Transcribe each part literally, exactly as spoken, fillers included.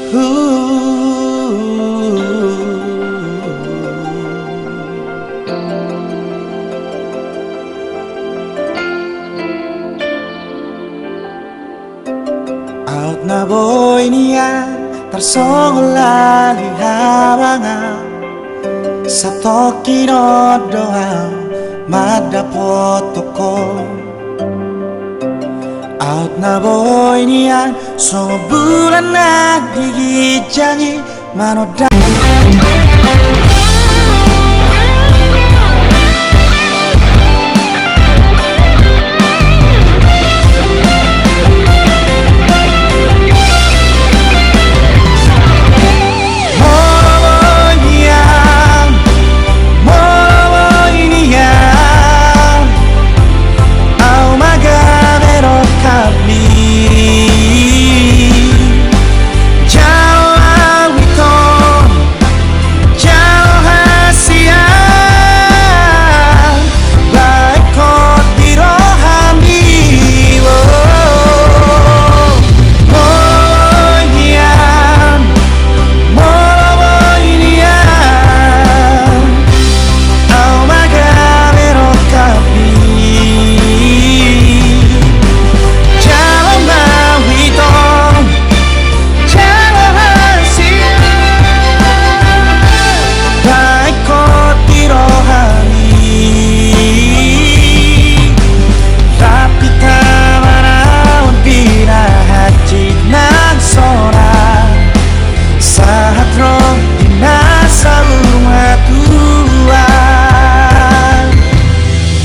Aut na boi nian tarsonggot lali habang au, satongkin on do au mandapothon ho. Aut na boi nian songon bulan na di ginjang i manondang. Molo boi nian, molo boi nian, au ma gabe rongkapmi. Jalo au ito, jalo hasian, baen hot di rohami. Molo boi nian, molo boi nian, au ma gabe rongkapmi. Jalo ma au ito, jalo hasian, baen hot di rohami. Rap hita manaon di na hansit nang sonang, sahat ro di na saur matua.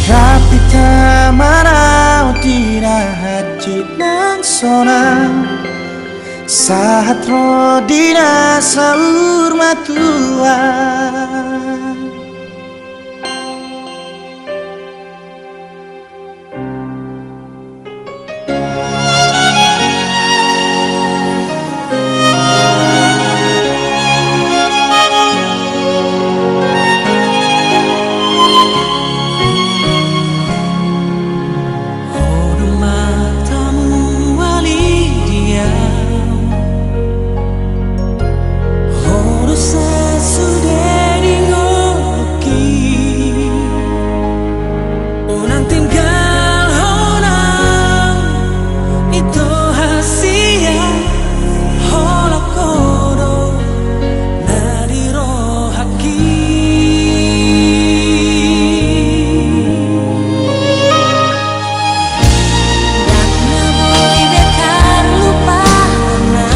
Rap hita manaon di na hansit nang sonang, sahat ro di na saur matua. Ho do matamu ali di au, ho do sasude di ngolungki. Unang tinggalhon au ito hasian, holan ho do na di rohangki. Ndang na boi be tarlupa hona,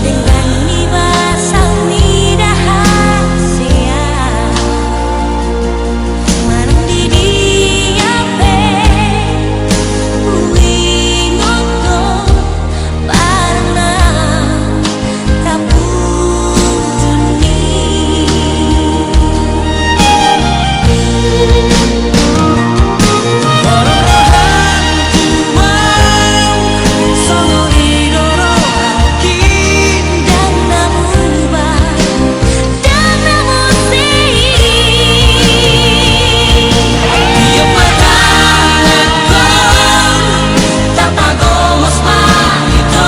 denggan ni basa mida hasea. Manang di dia pe huingot do barang na tapudun i. Molo roham tu au songon i do rohangki. Ndang na muba, ndang na muse i. Ia patangahon tapagomos ma ito.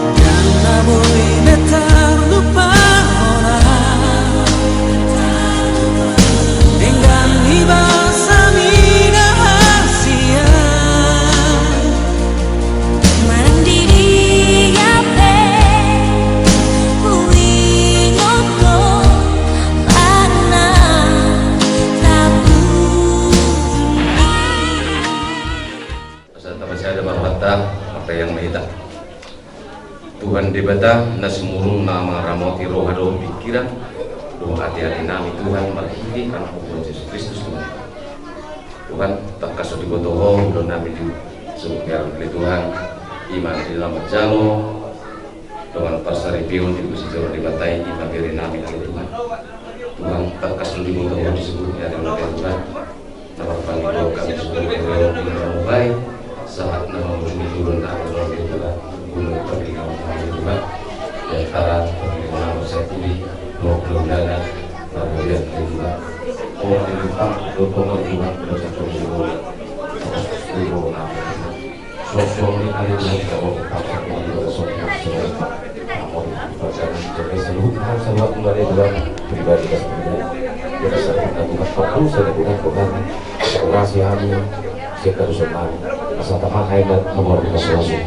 Ndang na boi be tarlupa hona, denggan ni basa mida hasea. Manang di dia pe huingot do barang na tapudun i. Asa tapasada ma rohanta, martangiang ma hita. Tuhan Debata na sumurung, na mangaramoti roha dohot pingkiran dohot ateate nami, Tuhan, marhite Anakmu Tuhan Jesus Kristus, Tuhan. Tuhan, tangkas so diboto Ho ulaon nami di suhut ni ari on ale Tuhan. I ma na di na manjalo dongan parsaripeon di puji joro ni Debata i, i ma bere nami ale Tuhan. Tuhan, tangkas so diboto Ho di suhut ni ari on ale Tuhan. Na marpangido hami suhut ni ari on di na mamulai sahat na mamulai ni ulaon nami ale Tuhan. Guna pardenggan nami ale Tuhan. Di antara pardenggan nami sai pudi dua puluh dana. Lalu dia ale Tuhan. Oh ale Tuhan, dohot Ho ale Tuhan, dosa kami ale Tuhan. Suang-suang ni ale Tuhan, kita mau tetap satu juga suang-suang. Mau diperjalan, jaga seluruh hal, seluruh keluarga Tuhan, pribadi dan pribadi. Kita serahkan Tuhan, fokus saja Tuhan, Tuhan. Kasih hami, siap terus nami. Asal tahan, hai, nomor kita selalu.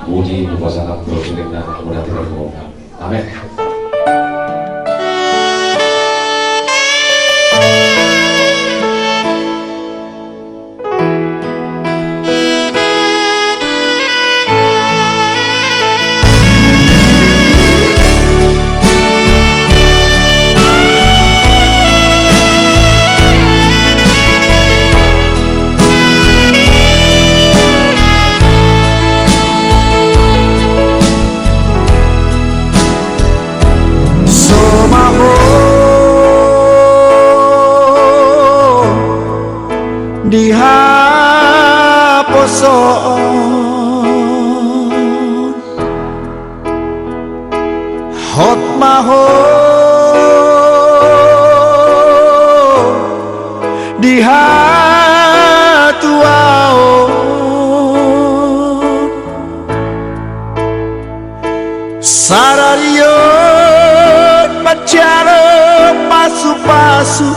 Puji, pasangan, terus ini, nah, mudah tidak mau. Amen. So ma ho di haposoon, hot ma ho di hatuaon. Sadari on manjalo pasupasu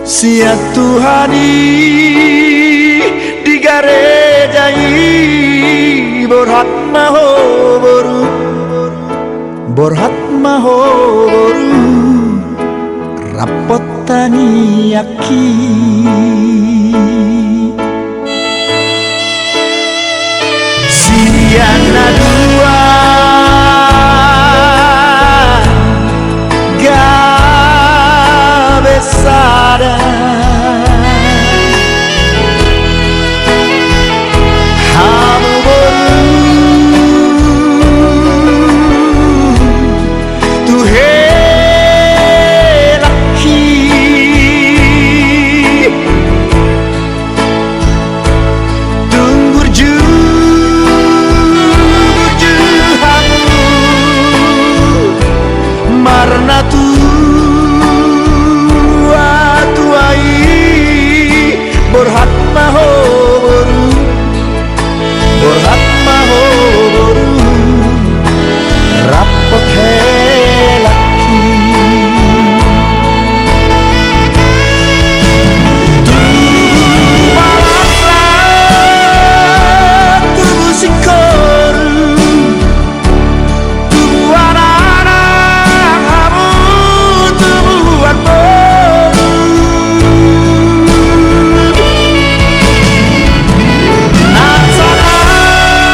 sian Tuhan i di gareja i. Borhat ma ho boru, borhat ma ho boru, rap hot tangiangki. Sian na dua gabe sada. Hamu boru tu helangki. Tung burju, burju hamu marnatua-tua i. Borhat ma ho boru, borhat ma ho boru, rap hot helangki. Tubu ma laklak, tubu singkoru, tubuan anak hamu, tubuan boru. Nang sahat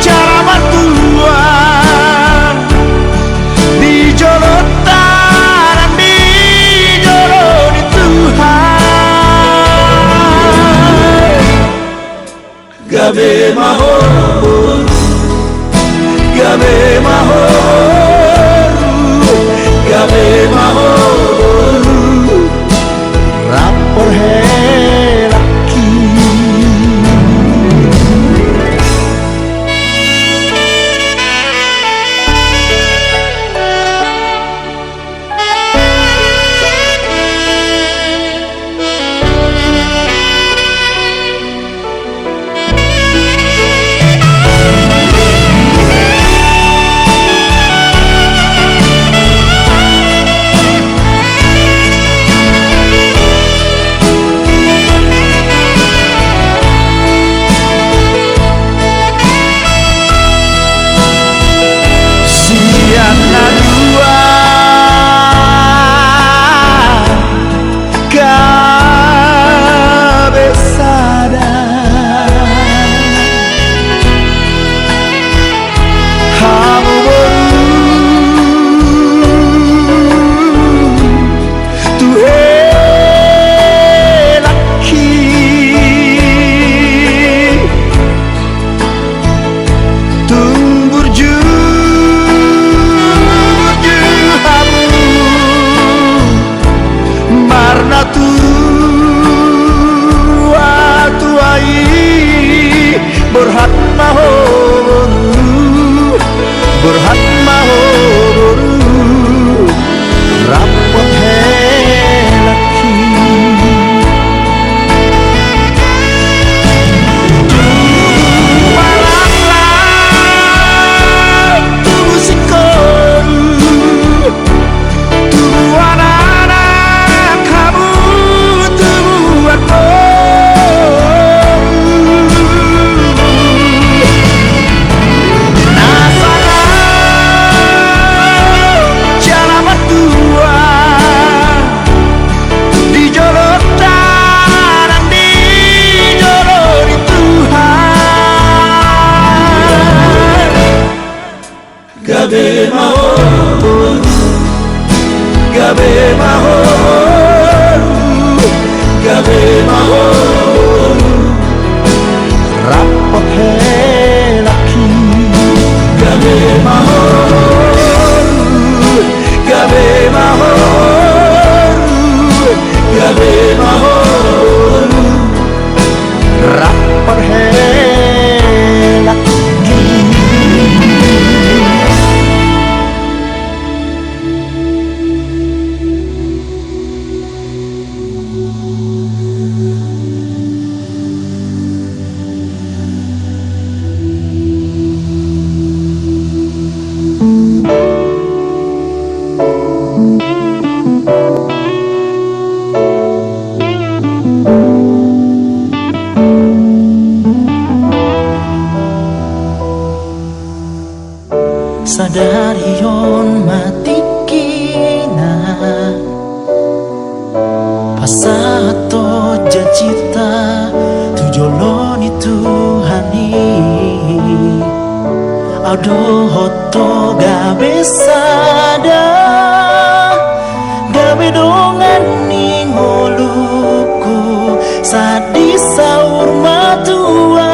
jala martua di jolo tangan, di jolo ni Tuhan. Gabe ma ho, gabe ma ho, gabe ma ho, rap hot helangki. Sahat do janjinta tu jolo ni Tuhan i. Au dohot ho gabe sada, gabe dongan ni ngolungku, sahat di saur matua.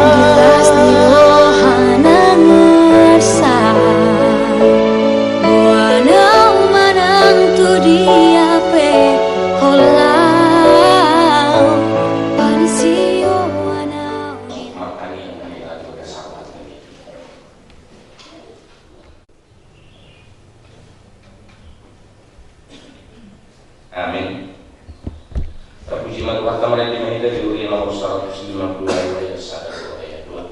Di las ni roha nang arsak, boan au manang tu dia pe holan, padan siohoan au. Amin. Tapuji ma Tuhanta, marende ma hita di Huria nomor saratus lima pulu ayat sada tu ayat dua.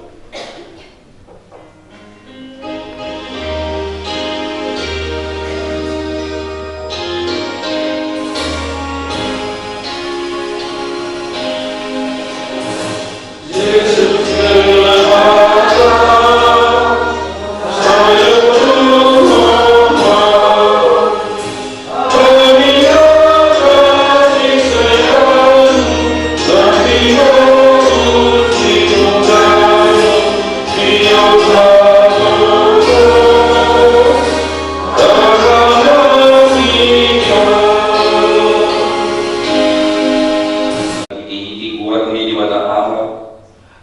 Di goar ni Debata Ama,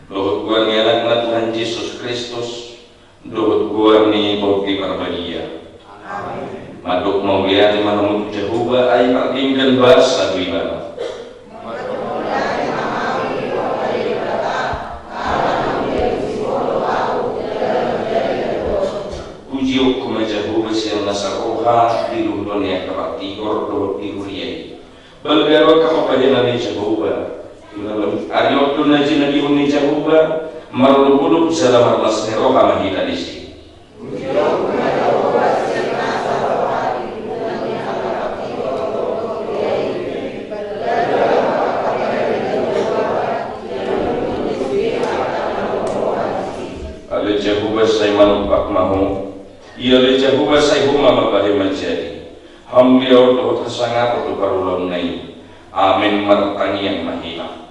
dohot goar ni Anakna Tuhan Jesus Kristus, dohot goar ni Tondi Parbadia. Amin. Mandok mauliate ma hamu tu Jahowa, ai pardenggan basa do ibana. Pujionku ma Jahowa sian nasa roha di luhut ni angka partigor dohot di huria i. Balga do angka pambahenan ni Jahowa. Ari on do na jinadihon ni Jahowa, marolopolop jala marlas ni roha ma hita disi. Ale Jahowa, sai manompak ma Ho. Ia ale Jahowa, sai Ho ma mambahen manjadi. Hamuliaon dohot hasangapon do parulaonna i. Amen. Martangiang ma hita.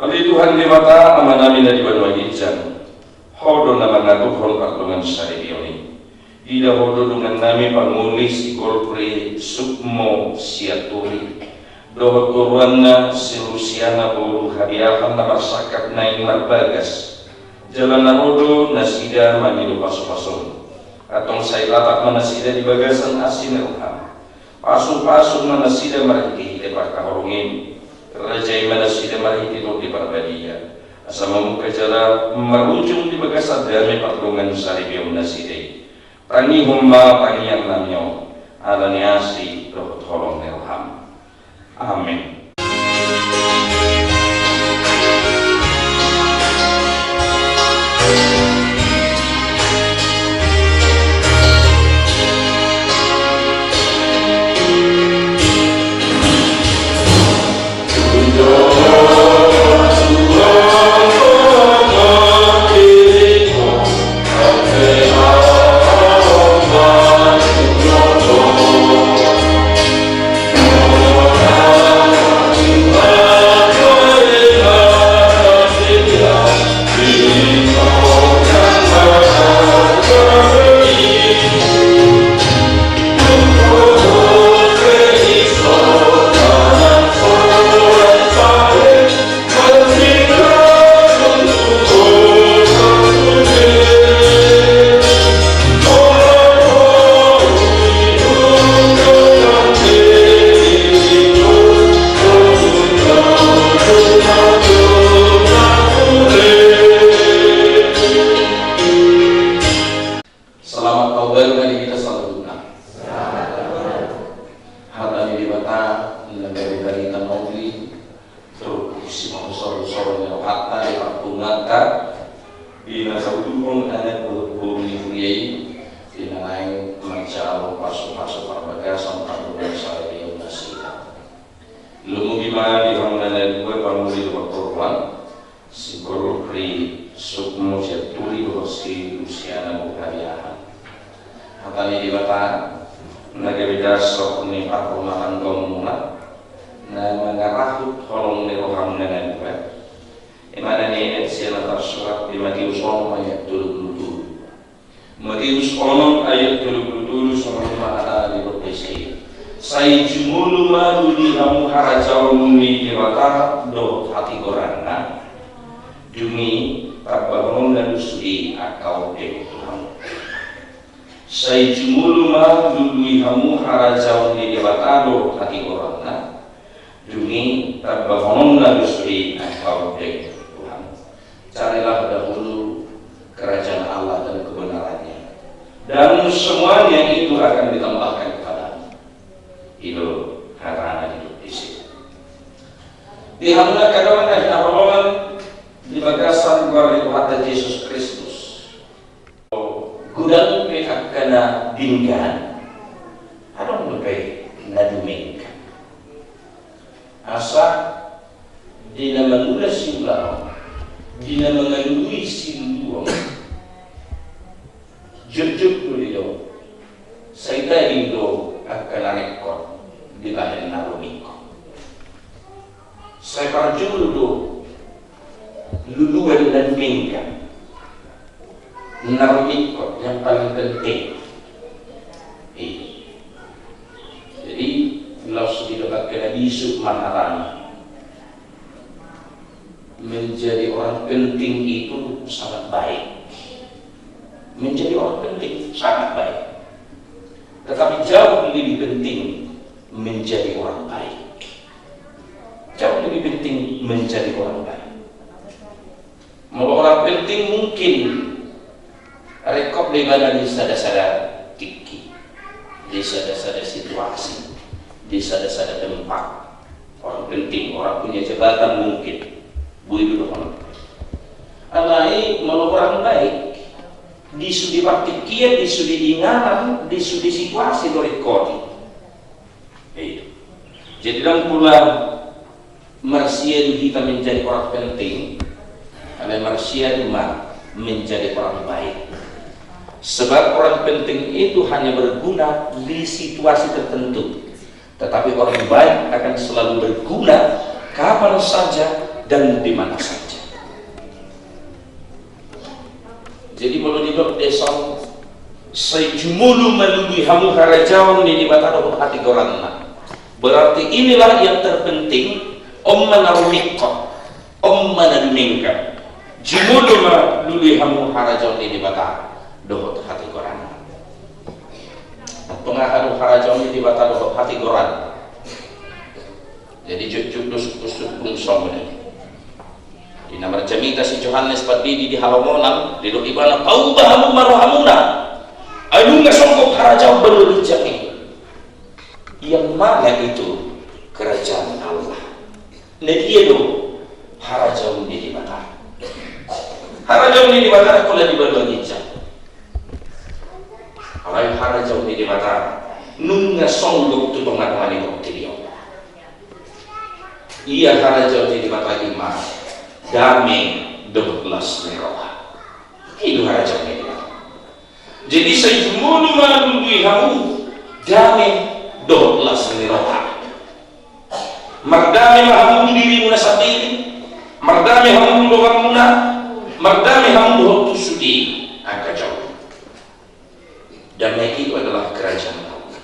Ale Tuhan Debata, Amanami na di banua ginjang, Ho do na mangatuhon pardongansaripeon i. Ida Ho do dongannami pangoli si Golpri Sukmo Sianturi dohot toruanna si Lusiana boru Habiahan na marsangkap naeng marbagas. Jala na ro do nasida mangido pasupasom. Antong sai latap ma nasida di bagasan asi ni roham. Pasupasu ma nasida marhitehite parkahorong i. Rajai ma nasida marhite Tondi Parbadia, asa mamungka jala marujung di bagasan dame pardongansaripeon nasida i. Tangihon ma tangiangnami on, ala ni asi dohot holong ni roham. Amen. ni parrumatanggaonmuna na mangarahut holong ni rohamuna na dua. Ima na niajar sian na tarsurat di Matius onom ayat tolu pulu tolu. Matius onom ayat tolu pulu tolu songon on ma hatana di bab disi: Sai jumolo ma lului hamu harajaon ni Debata dohot hatigoranna, dung i tambahononna do sude angka ondeng tu hamu. Sai jumolo ma lului hamu harajaon ni Debata dohot hatigoranna, dung i tambahononna do sude angka ondeng tu hamu. Carilah dahulu kerajaan Allah dan kebenarannya, dan semuanya itu akan ditambahkan kepadamu. I do hatana di bab disi. Di hamuna angka dongan na hinaholongan di bagasan goar ni Tuhanta Jesus Kristus. Godang pe angka na denggan, adong dope na dumenggan. Asa di na mangula siulaon, di na mangalului siluluon, jotjot do didok, sai tading do angka na ringkot dibahen na rumingkot. Sai parjolo do luluan na denggan, na rumingkot, yang paling penting. Iya. Jadi, laos didok angka na bisuk ma hatana, menjadi orang penting itu sangat baik. Menjadi orang penting sangat baik. Tetapi jauh lebih penting menjadi orang baik. Jauh lebih penting menjadi orang baik. Molo orang penting mungkin ringkot do ibana di sada-sada tingki, di sada-sada situasi, di sada-sada tempat. Orang penting, orang punya jabatan mungkin. Boi do dohonon. Alai molo orang baik, di sude partingkian, di sude inganan, di sude situasi do ringkot i. Iya. Jadi ndang pola marsiadu hita menjadi orang penting, alai marsiadu ma menjadi orang baik. Sebab orang penting itu hanya berguna di situasi tertentu, tetapi orang baik akan selalu berguna kapan saja dan di mana saja. Jadi molo didok dison, sai jumolo ma lului hamu harajaon ni Debata dohot hatigoranna. Berarti inilah yang terpenting, on ma na rumingkot, on ma na dumenggan. Jumolo ma lului hamu harajaon ni Debata dohot hatigoranna. Antong aha do harajaon ni Debata dohot hatigoranna? Jadi jotjot do sungkun-sungkun songon i. Di na marjamita si Johannes Pandidi di halongonan, didok ibana, paubah hamu ma rohamuna, ai nunga songgop harajaon banua ginjang i. Yang mana itu kerajaan Allah? Na dia do harajaon ni Debata? Harajaon ni Debata ndang pola di banua ginjang. Alai harajaon ni Debata nunga songgop tu tonga-tonga ni portibi on. Ia harajaon ni Debata i ma dame dohot las ni roha. I do harajaon ni Debata. Jadi sai jumolo ma lului hamu dame dohot las ni roha. Mardame ma hamu tu dirimuna sandiri, mardame hamu tu donganmuna, mardame hamu dohot tu sude angka jabu. Damai itu adalah kerajaan Allah.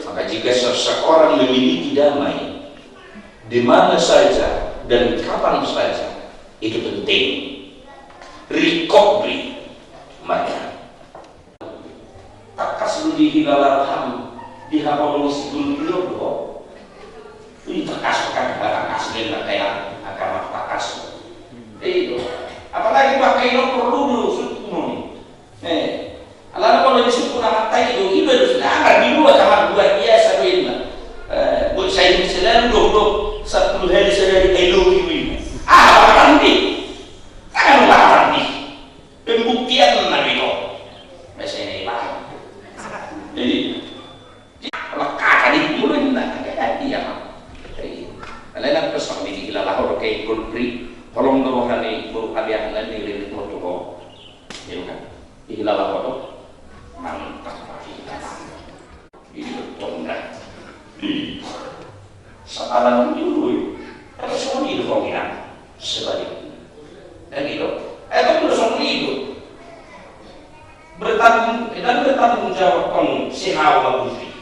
Maka jika seseorang memiliki damai di mana saja dan kapan saja, itu penting. Ringkot do i marga. Tangkas do dihilala roham di haholongi si gulgulon do. Ui, tangkas, tangkas, tangkas do inna, kayak angka martangkas. Iya do. Apalagi pakai nomor dulu sungkun i. Eh, alana molo disungkun amanta i do, iba do sudah, angka di dua kamar dua biasa do inna. Eh, buat saya ini selalu dong, dong, sepuluh hari sehari I love you inna. Ah, apa tadi? Kan apa tadi? Pembuktian na do i do. Biasanya i paham. Iya. Maka tadi mulai na, iya. Alai na pesan ni dihilala ho do ke gulgulon. Holong do roha ni gulgulon, abian na ni rilik motu ho. Ala nunga diului. Tapi songon i do kemungkinan sebaliknya. Dan itu, eh, itu udah songon i do. Bertanggung, dan bertanggung jawab kong sinawa putri.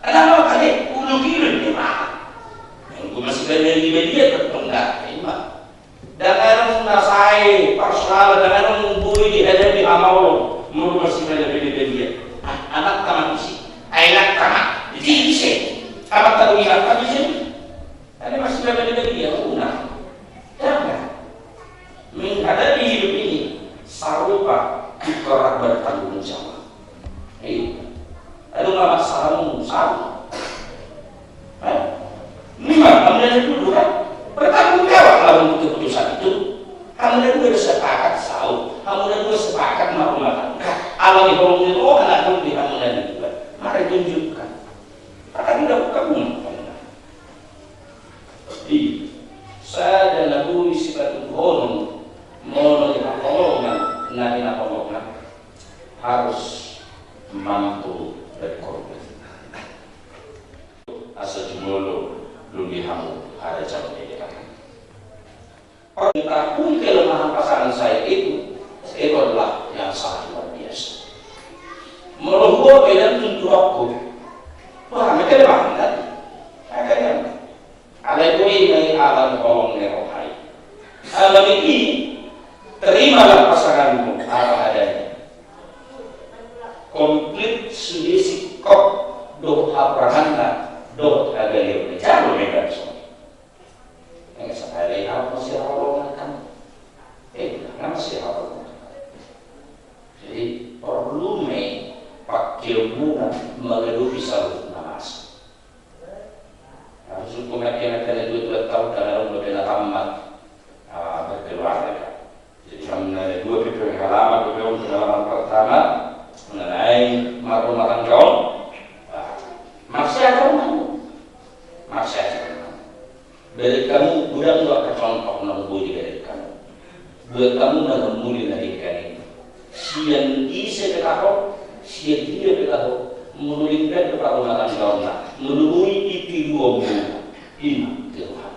Kenapa tadi? Ulu gilir di mana? Yang gue masih banyak di media bertonda, ima. Dang adong na sae personal, dang adong boi dihadapi hamaolon, molo masih beda-beda dia. Ah, anak tamat isi, anak tamat isi, isi. Anak tamat isi, anak tamat isi. Ada masih beda-beda dia, unang. Jangan. Menghadapi hidup ini, sarupa ikon bertanggung jawab. Iya. Aduh, nggak masalah, mau sama. Hah? Ini mah, kamu dari dulu kan? Bertanggung jawab lah untuk keputusan itu. Kamu dari dulu sepakat, sau. Kamu dari dulu sepakat, mau rumah tangga. Kalau di kolom itu, oh, anak dulu di kamu dari dulu. Mari tunjukkan. Akan dilakukan rumah tangga. Iya. Sada na boi sipatuduhonon, molo di haholongan, na di haholongan. Harus mampu berkorban. Asa jumolo luli hamu harajaon ni Debata. Perintah pun kelemahan pasangan saya itu, itu adalah yang sangat luar biasa. Molo huboto i dan tuntu aku, wah, mereka kelemahan kan? Mereka kelemahan. Alai boi ma i ala ni holong ni roha i. Alani i, terimalah pasanganmu apa adanya. Komplit sude singkop dohot hahuranganna dohot hagaleonna, jalo ma i bangso. Nga sahali hau masihaholongan kan? Eh, nga masihaholongan. Jadi porlu ma i pangkeonmuna mangadopi saluhut na masa. Harus hukum laki-laki na dua puluh tahun, karena udah kena tamat, ah, berkeluarga. Jadi, hamuna na dua pe pengalaman, dua pe pengalaman pertama, mengenai marumah tangga on, ah, marsahit ma hamu. Marsahit ma hamu. Bereng hamu, godang do angka contoh na boi dibereng hamu. Buat hamu na muli na denggan i. Sian ise pe taho, sian dia pe taho, molo denggan do parumah tanggaonna, molo boi i tiruon muna, ima tiruon.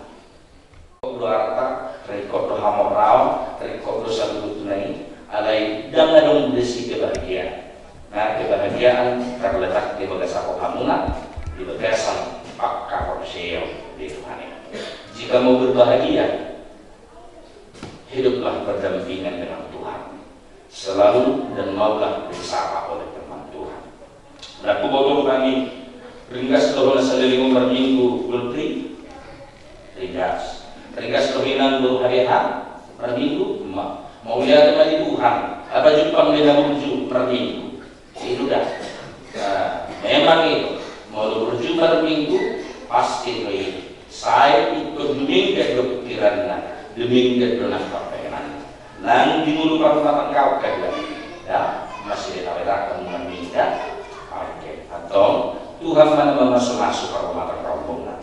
Ringkot do arta, ringkot do hamoraan, ringkot do saluhutna i, alai dang adong disi kebahagiaan. Nah, kebahagiaan terletak di bagasan rohamuna, di bagasan pangkaporseaon di Tuhan i. Jika mau berbahagia, hiduplah berdampingan dengan Tuhan. Selalu dan maulah disapa oleh firman Tuhan. Nah, huboto hami, ringgas do hona sadari on marminggu, Godfrey? Ringgas. Ringgas do hinan boru H D H marminggu? Ima. Mauliate ma di Tuhan. Apa jumpang di na burju marminggu? Sudah. Nah, memang itu. Molo burju marminggu, pasti do i. Sai ingkon dumenggan do pikiranna, dumenggan do nang parbahenanna. Nang di ngolu parrumatanggaon pe, ya, masih ditabetak kamu nang minda. Oke, antong Tuhan ma na mamasumasu parrumatanggaonmuna.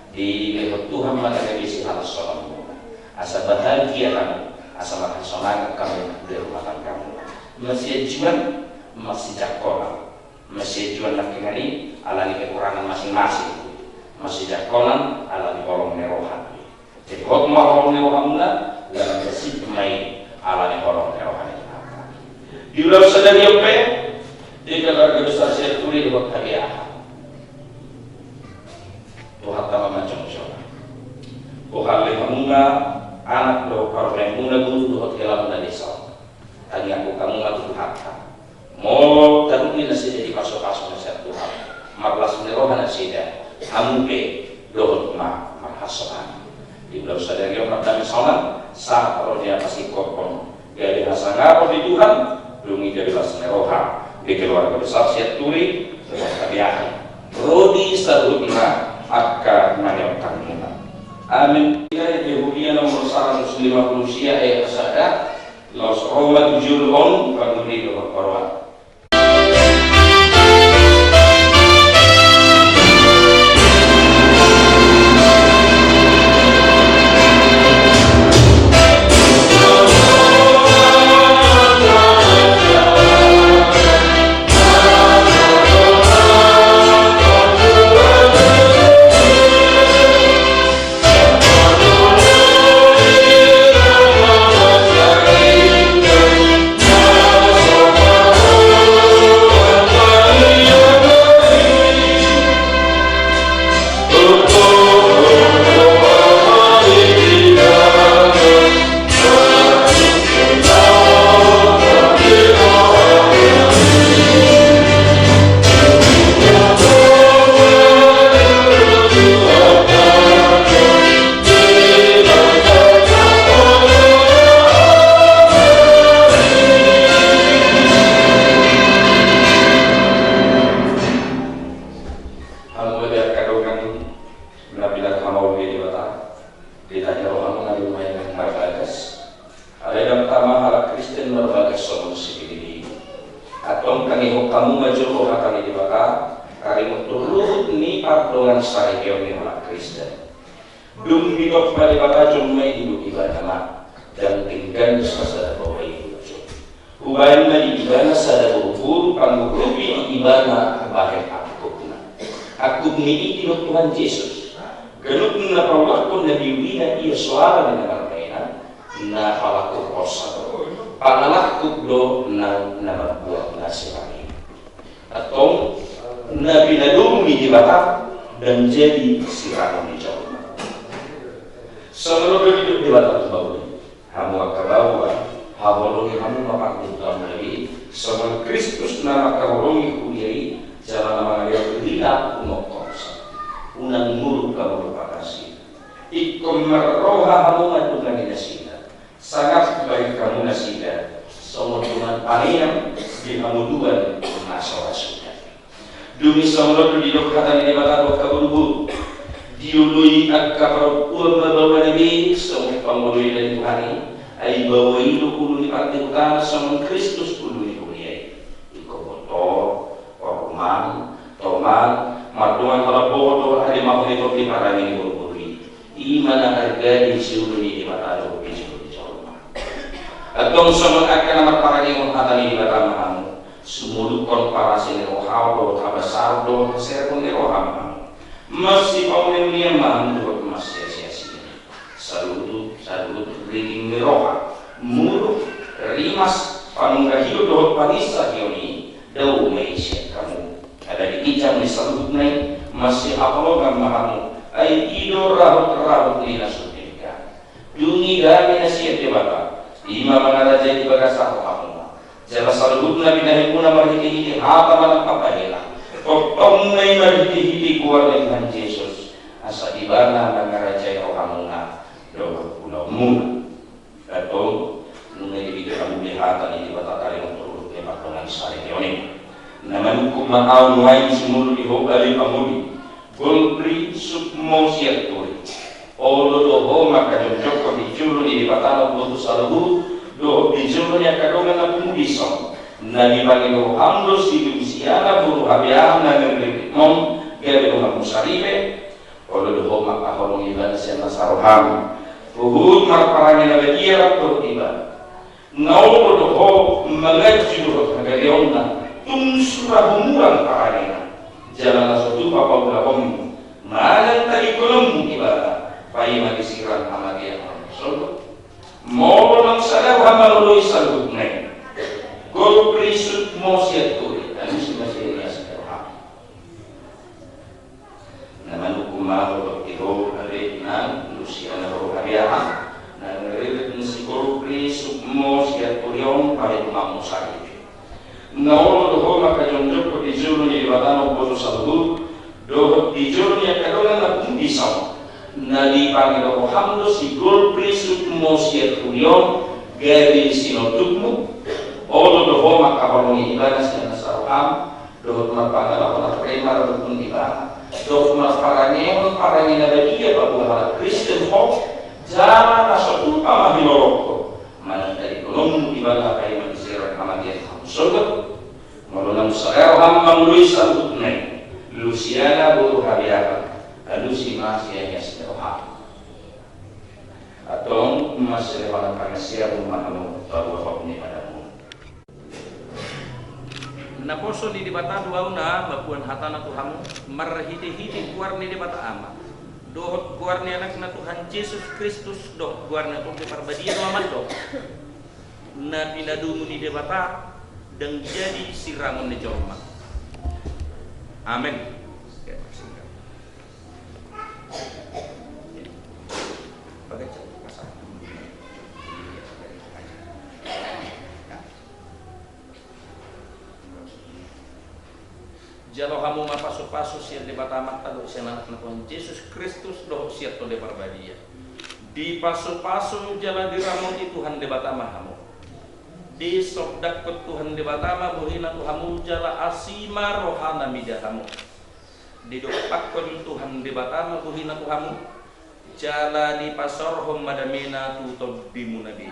Dilehon Tuhan ma na gabe sihalashononmuna. Asa bahagia hamu, asa marhasomangan hamu di rumah tanggamuna. Masiajuan, masijangkonan. Masiajuan nangkiningan i ala ni kekurangan masing-masing. Masijangkonan ala ni holong ni roha. Jadi hot ma holong ni rohamuna, lalu bersih pemain ala ni holong ni roha ni Tuhan. Di ulaon sadari on pe, di keluarga besar Sianturi dohot Habeahan. Tuhan tama manjongjongi. Bohal ni hamuna, anak dohot parumaenmuna, guru dohot helamuna desa. Tangiangku hamu ma tu Tuhanta. Molo tarugi nasida dipasupasu na sian Tuhan, marlas ni roha nasida, hamu pe dohot ma marhasoman. Di ulaon sadari on mardame saonari, sahat ro di atas ingkon gabe hasangapon di Tuhan, dung i gabe las ni roha di keluarga besar Sianturi dohot Habeahan. Ro di saluhutna angka na niontangmuna. Amin. Di Yehudia nomor saratus lima pulu sia ayat sada. Laos ro ma tu jolo on pangoli dohot baroa. Hamu angka dongan na pinarhamauli Debata, ditanya rohamu na di rumah yang marbagas. Alai ndang tama halak Kristen marbagas songon si Pilipin. Antong tangihon hamu ma jolo hata ni Debata, taringot tu ruhut ni pardongansaripeon ni halak Kristen. Dung ditompa Debata jolma i, didok ibana ma, ndang denggan sasada baoa i. Hubaen ma di ibana sada boruboru, pangurupi di ibana bahen angkupna. Angkup ni i didok Tuhan Jesus. Ganup na paulakhon na diulina ia soara ni na marmaina, na palangkuphonsa do. Pangalangkup do nang na mambuat na sirang i. Antong na pinadomu ni Debata ndang jadi sirangon ni jolma. Songon on do didok Debata tu baoa i. Hamu angka baoa, haholongi hamu ma pardebutanmuna i, songon Kristus na mangkaholongi huria i, jala na mangalehon dirina tu nongkorsa. Unang muruk hamu rupa nasida. Ingkon marroha hamu mandongani nasida. Sangap bahen hamu nasida songon dongan pangean di hamuduan na so ra suda. Dung i songon on do didok hata ni Debata tu angka boruboru. Dioloi angka parompuan ma baoa na be songon pangoloi na ni Tuhan i. Ai baoa i do ulu ni pardebutana, songon Kristus ulu ni huria i. Ingkon botor, hormat, toman, mardongan halambohon dohot halimahon di tondi parange ni boruboru i. I ma na harga di jolo ni Debata dohot di jolo ni jolma. Antong songon angka na marparangehon hata ni Debata ma hamu, sumolukhon parasi ni roha dohot habasaon dohot haserepon ni roha ma hamu. Masipaoneonean ma hamu dohot masiasiasian. Saluhut, saluhut ragam ni roha, muruk, rimas, panungga hiot dohot paninsarion i, dao ma i sian hamu. Ala di ginjang ni saluhutna i, masihaholongan ma hamu, ai i do rahut-rahut ni na so denggan. Dung i dame na sian Debata, i ma mangarajai di bagasan rohamuna. Jala saluhutna binahenmuna marhitehite hata manang pambahenan, tongtongna i marhitehite goar ni Tuhan Jesus, asa ibana mangarajai rohamuna dohot ulaonmuna. Antong, nunga dipiga hamu be hata ni Debata taringot tu ruhut ni pardongansaripeon i. Na manungkun ma ahu nuaeng sumolu di ho ale pangoli, Golpri Sukmo Sianturi. Olo do ho mangkajongjongkon di jolo ni Debata na umboto saluhut, dohot di jolo ni angka dongan na pungu dison. Na dipangido roham do si Lusiana boru Habeahan na nirripitmon, gabe donganmu saripe. Olo do ho mangkaholongi ibana sian nasa roham. Huhut marparange na badia rap dohot ibana. Nga olo do ho manganju dohot hagaleonna, tung sura humurang parangena. Jala na so tupa paulahonmu manang tadingkononmu ibana, paima disirang hamatean on. Songon. Molo naung sada roham mangoloi saluhutna i, Golpri Sukmo Sianturi, alusi ma sian i asa roham. Na manungkun ma ahu dohot di ho ale inang Lusiana boru Habeahan, na nirripit ni si Golpri Sukmo Sianturi on, bahen donganmu saripe. Nga olo do ho mangkajongjongkon di jolo ni Debata na umboto saluhut, dohot di jolo ni angka dongan na pungu dison. Na dipangido roham do si Golpri Sukmo Sianturi on, gabe sinondukmu. Olo do ho mangkaholongi ibana sian nasa roham, dohot marpangalahon na prima rap dohot ibana, dohot marparangehon parange na badia paboa halak Kristen ho, jala na so tupa ma hilolongkon manang tadingkononmu ibana, paima disirang hamatean on. Songon. Molo naung sada roham mangoloi saluhutna i, Lusiana boru Habeahan, alusi ma sian i asa roham. Antong, mansai hona pangansiamu ma hamu paboahon ni padamu. Naposo ni Debata do ahu na mamboan hatana tu hamu, marhitehite goar ni Debata Ama, dohot goar ni Anakna Tuhan Jesus Kristus, dohot goar ni Tondi Parbadia do mandok. Na pinadomu ni Debata ndang jadi sirangon ni jolma. Amen. Jalo hamu ma pasupasu sian Debata Amanta dohot sian Anakna Tuhan Jesus Kristus dohot sian Tondi Parbadia. Dipasupasu jala diramoti Tuhan Debata ma hamu. Disondangkon Tuhan Debata ma bohina tu hamu jala asi ma rohana mida hamu. Didompakkon Tuhan Debata ma bohina tu hamu, jala dipasaorhon ma damena tu tondimuna be.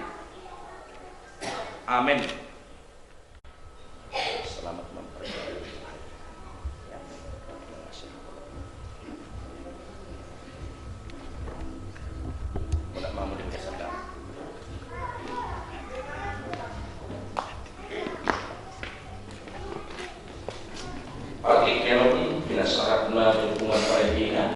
Amen. Selamat memperbaiki. Mula mamu di biasa. Pakai kelom pinasahat ma dukungan parentingan.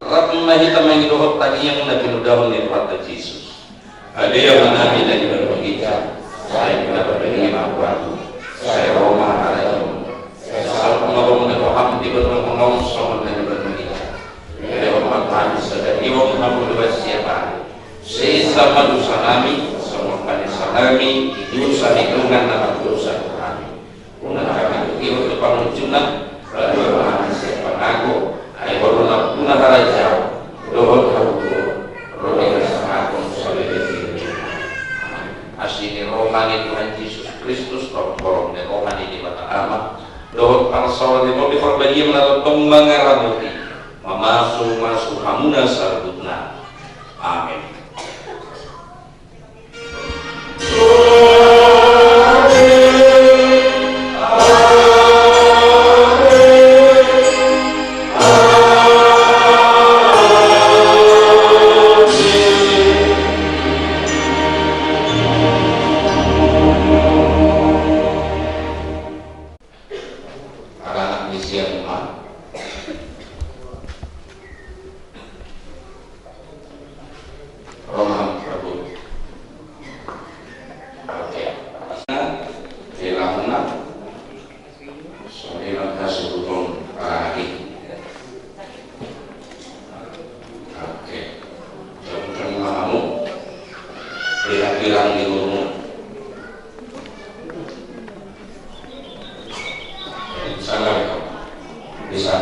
Rap ma hita mangido hot tangiang na pinudahon ni Tuhanta Jesus. Ale Amanami na di banua ginjang, sai ma parbadiamu, sai ro ma harajaonmu, sai saut ma goarmu, sai roham di banua tonga on songon na di banua ginjang. Lehon ma tu hami sadari on hangoluan siapari. Sesa ma dosanami, songon panesanami di dosa ni dongan na mardosa tu hami. Unang hami togihon tu pangunjunan, palua ma hami sian pangago, ai Ho do nampuna harajaon dohot hagogoon, ro di hasangapon saleleng ni lelengna. Asi ni roha ni Tuhan Jesus Kristus, pargogoi ni roha ni Debata Ama, dohot parsaoran ni Tondi Parbadia ma na tongtong mangaramoti, mamasumasu hamuna saluhutna. Amen. Anak ni sian ma. Roham Prabu. Oke. Hilangna. Songon i ma hasuhuton parangit i. Oke. Jongkang ma hamu. Hilang-hilang di rumah. Salam. Bisa.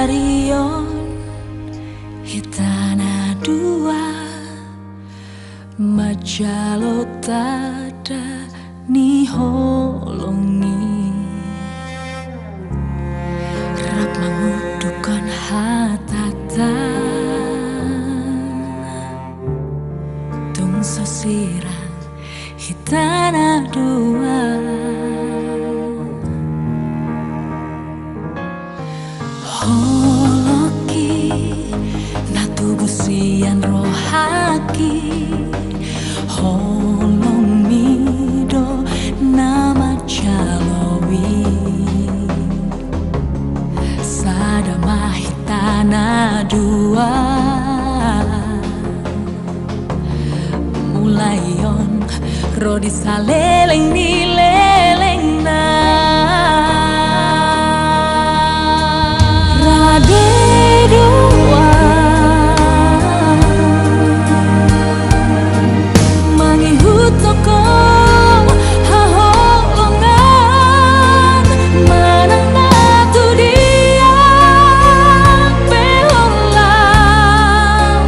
Rion hita na dua manjalo tanda ni holong i, rap mangundukhon hatanta. Tung so sirang hita na dua. Holongki na tubu sian rohangki, holongmi do na manjalo i. Sada ma hita na dua. Mulai on ro di saleleng ni lelengna. Rade dua mangihuthon haholongan manang na tu dia pe holan.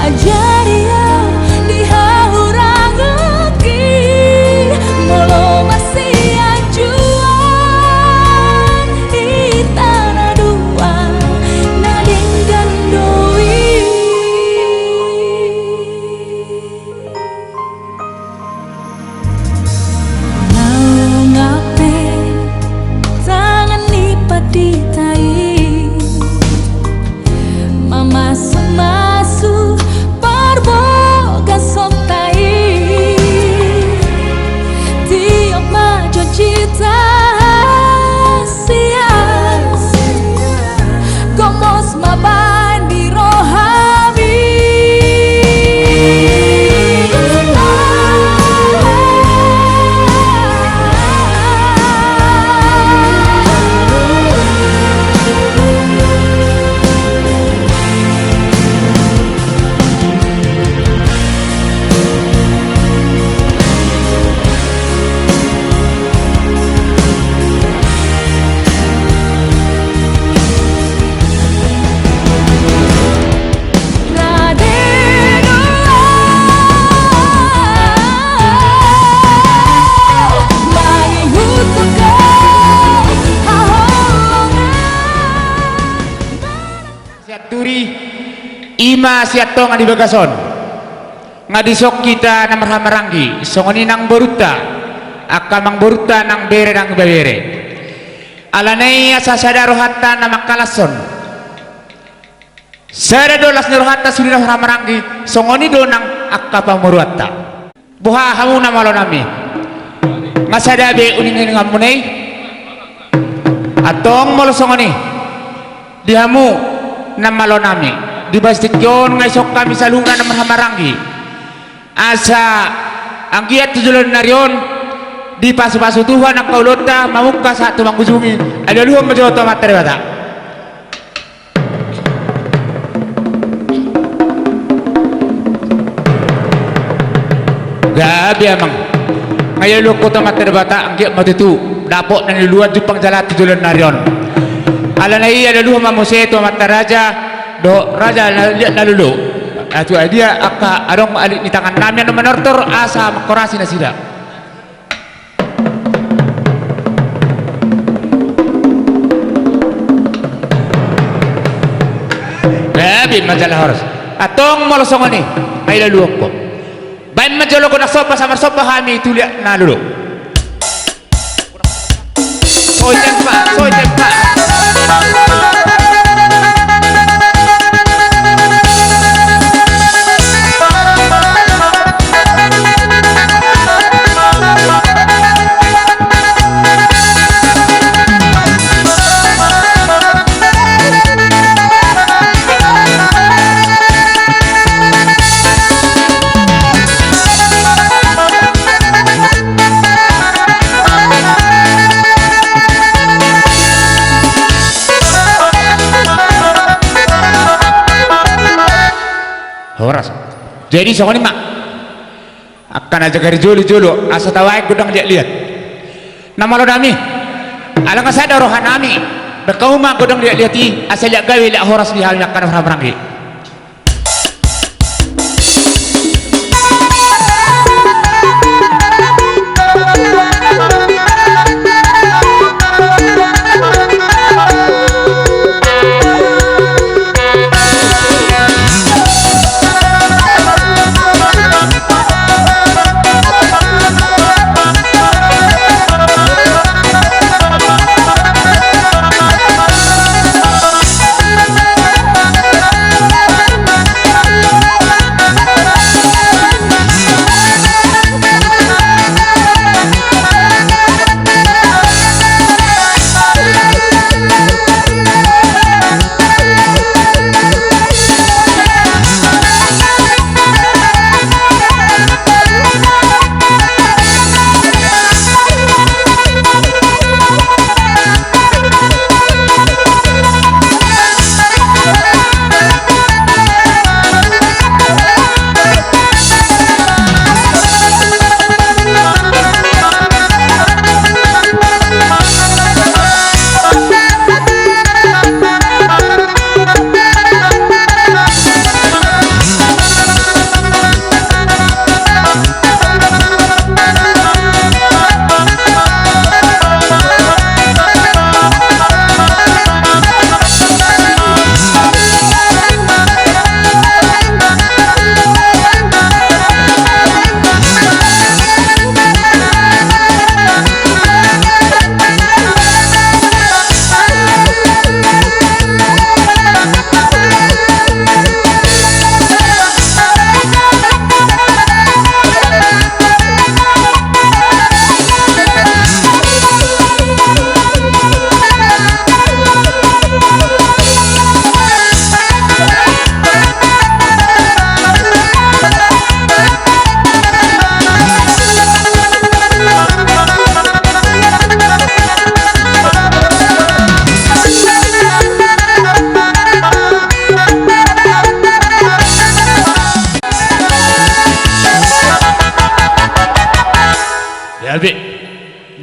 Ajari au di hahurangonki, molo masianjuan hita na dua na denggan do i. Naung ape tangan ni pandita i mamasumasu parbagason ta i. Tiop ma jonjita sian gomos ma baen di rohami. Sian duri, i ma sian tonga ni bagas on. Nga dison hita na marhahamaranggi, songon i nang borunta, angka amangborunta nang bere nang ibebere. Alana i asa sada rohanta na mangkalashon, sada do las ni rohanta sude na marhahamaranggi, songon i do nang angka pamoruonta. Boha hamu na malo nami? Nga sada be uninguninganmuna i? Antong molo songon i, di hamu na malo nami, di bagas tingki on nga dison hami saluhutna na marhahamaranggi. Asa anggiat tu joloan ni ari on dipasupasu Tuhan angka ulaonta mamungka sahat tu mangujungi. Alualuhon ma jolo tu Amanta Debata. Gabe amang. Nga alualuhon tu Amanta Debata, anggiat ma tutu dapot na niluluan jumpang jala tu joloan ni ari on. Alana i alualuhon ma muse tu amanta raja dohot raja na liat na lolo. Atu ai dia angka adong alit ni tangan nami na manortor asa mangkorasi nasida. Gabe ma jala horas. Antong molo songon i, nga alualuhon. Baen ma jolo gondang somba, asa marsomba hami tu liat na lolo. Soi tempa, soi tempa. Jadi songon i ma. Angka na jagar jolo-jolo, asa tabaen gondang liat-liat. Na malo nami, ala nga sada roha nami, baen hamu ma gondang liat-liat i, asa liat gabe liat horas di hami angka na marhahamaranggi.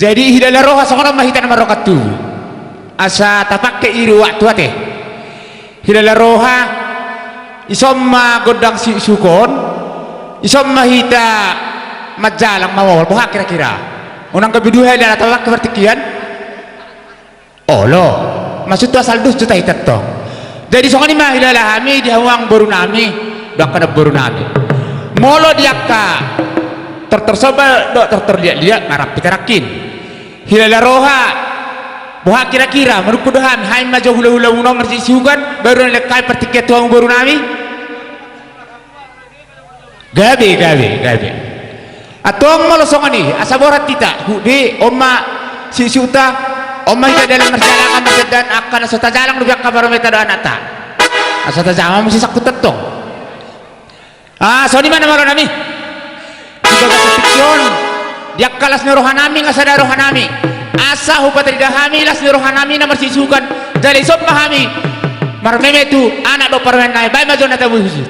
Jadi hilala roha songon on ma hita na marroha tubu. Asa tapangke i do waktu ate. Hilala roha, ison ma gondang siukon, ison ma hita manjalang mamobol, boha kira-kira. Unang gabe dua hilala tapangke partingkian. Olo, maksudhu asal dos jo tahe tong. Jadi songon i ma hilala hami di hamu amang boru nami, dohot angka namboru nami. Molo di angka tortor somba dohot tortor liat-liat, marrampi tarangkin. Hilala roha, boha kira-kira, manungkun do hami, hami ma jo hula-hula muna marsiusukan, baru na lengkapi partingkian tu hamu boru nami. Gabe, gabe, gabe. Antong molo songon i, asa borat hita, hudi, on ma siukta, on ma hita dalan marsialangan, marsialangan, angka na so tajalang dope angka parometa dohot anakta. Asa tajama muse sangkutan tong. Ah, songon i ma na malo nami. Di bagasan tingki on, di angka las ni roha nami, nga sada roha nami. Asa hupatarida hami las ni roha nami na marsiusukan, jala ison ma hami marmeme tu anak dohot parumaen nami, baen ma jo na tabusi.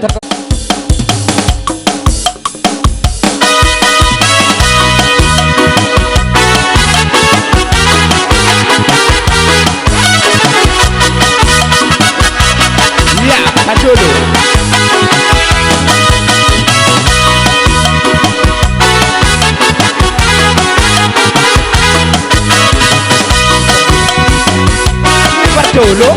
Ia, hajolo. Parjolo.